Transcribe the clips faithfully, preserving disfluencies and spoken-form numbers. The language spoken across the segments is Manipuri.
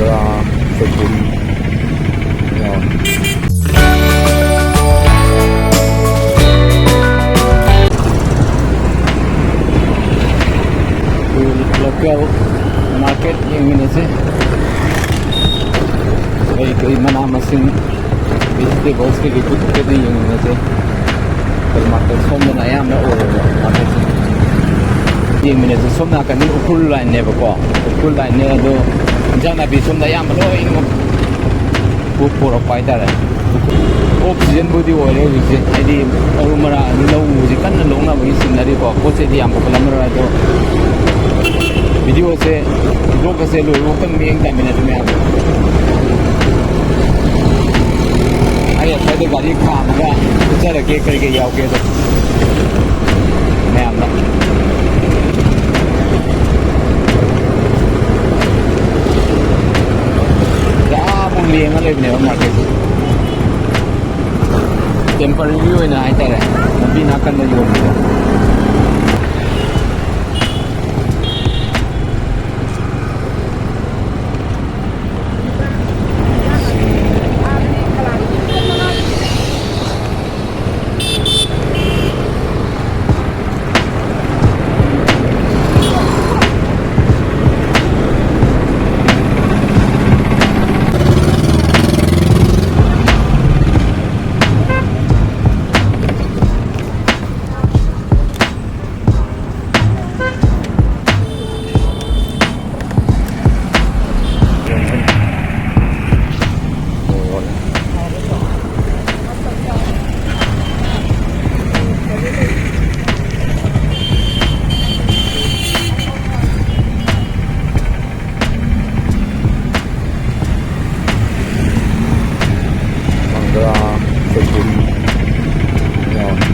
ꯕꯣꯔꯥ, ꯁꯣꯏꯕꯨꯝ, ꯌꯥꯎꯔꯦ꯫ Local market ꯌꯦꯡꯃꯤꯟꯅꯁꯦ꯫ ꯀꯔꯤ ꯀꯔꯤ ꯃꯅꯥ ꯃꯁꯤꯡ, vegetables ꯀꯩꯀꯩ ꯄꯨꯊꯣꯛꯀꯦꯗꯣ ꯌꯦꯡꯃꯤꯟꯅꯁꯦ꯫ Local market ꯁꯣꯝꯗꯅ ꯑꯌꯥꯝꯕ ꯑꯣꯏꯌꯦꯕ marketꯁꯦ꯫ ꯌꯦꯡꯃꯤꯟꯅꯁꯦ꯫ ꯁꯣꯝ ꯅꯥꯀꯟꯗ ꯎꯈ꯭ꯔꯨꯜ lineꯅꯦꯕꯀꯣ꯫ ꯎꯈ꯭ꯔꯨꯜ lineꯅꯦ ꯑꯗꯣ, ꯏꯟꯖꯥꯡ ꯅꯥꯄꯤ ꯁꯣꯝꯗ ꯑꯌꯥꯝꯕ ꯂꯣꯏꯅꯃꯛ ꯄꯨ-, ꯄꯨꯔꯛꯄ ꯍꯥꯏꯇꯥꯔꯦ꯫ Off seasonꯕꯨꯗꯤ ꯑꯣꯏꯔꯦ ꯍꯧꯖꯤꯛꯁꯦ, ꯍꯥꯏꯗꯤ ꯃꯔꯨ ꯃꯔꯥꯡ ꯂꯧꯁꯦ ꯀꯟꯅ ꯂꯣꯛꯅꯕꯒꯤ sceneryꯀꯣ, ꯄꯣꯠ ꯆꯩꯗꯤ ꯌꯥꯝ ꯄꯨꯈꯠꯂꯝꯃꯔꯣꯏ꯫ ꯑꯗꯣ videoꯁꯦ, vlogꯀꯁꯦ ꯂꯣꯏꯕꯐꯥꯎ ꯃꯤꯠꯌꯦꯡ ꯇꯥꯃꯤꯟꯅꯁꯤ ꯃꯌꯥꯝ꯫ ꯑꯩ ꯑꯁ꯭ꯋꯥꯏꯗ ꯒꯥꯔꯤ ꯈꯥꯝꯃꯒ ꯎꯠꯆꯔꯛꯀꯦ, ꯀꯔꯤ ꯀꯔꯤ ꯌꯥꯎꯒꯦꯗꯣ ꯃꯌꯥꯝꯗ꯫ ꯑꯥꯕꯨꯛ ꯂꯦꯡꯉ ꯂꯩꯕꯅꯦꯕ marketꯁꯦ꯫ Temporary ꯑꯣꯏꯅ ꯍꯥꯏꯇꯥꯔꯦ, ꯂꯝꯕꯤ ꯅꯥꯀꯟꯗ ꯌꯣꯟꯕꯗꯣ꯫ ꯃꯪꯒ꯭ꯔꯥ, ꯁꯣꯏꯕꯨꯝ, ꯌꯥꯎꯔꯦ꯫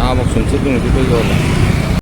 ꯑꯥꯃꯨꯛ ꯁꯨꯝ ꯆꯠꯂꯨꯔꯗꯤ ꯑꯩꯈꯣꯏ ꯌꯧꯔꯦ꯫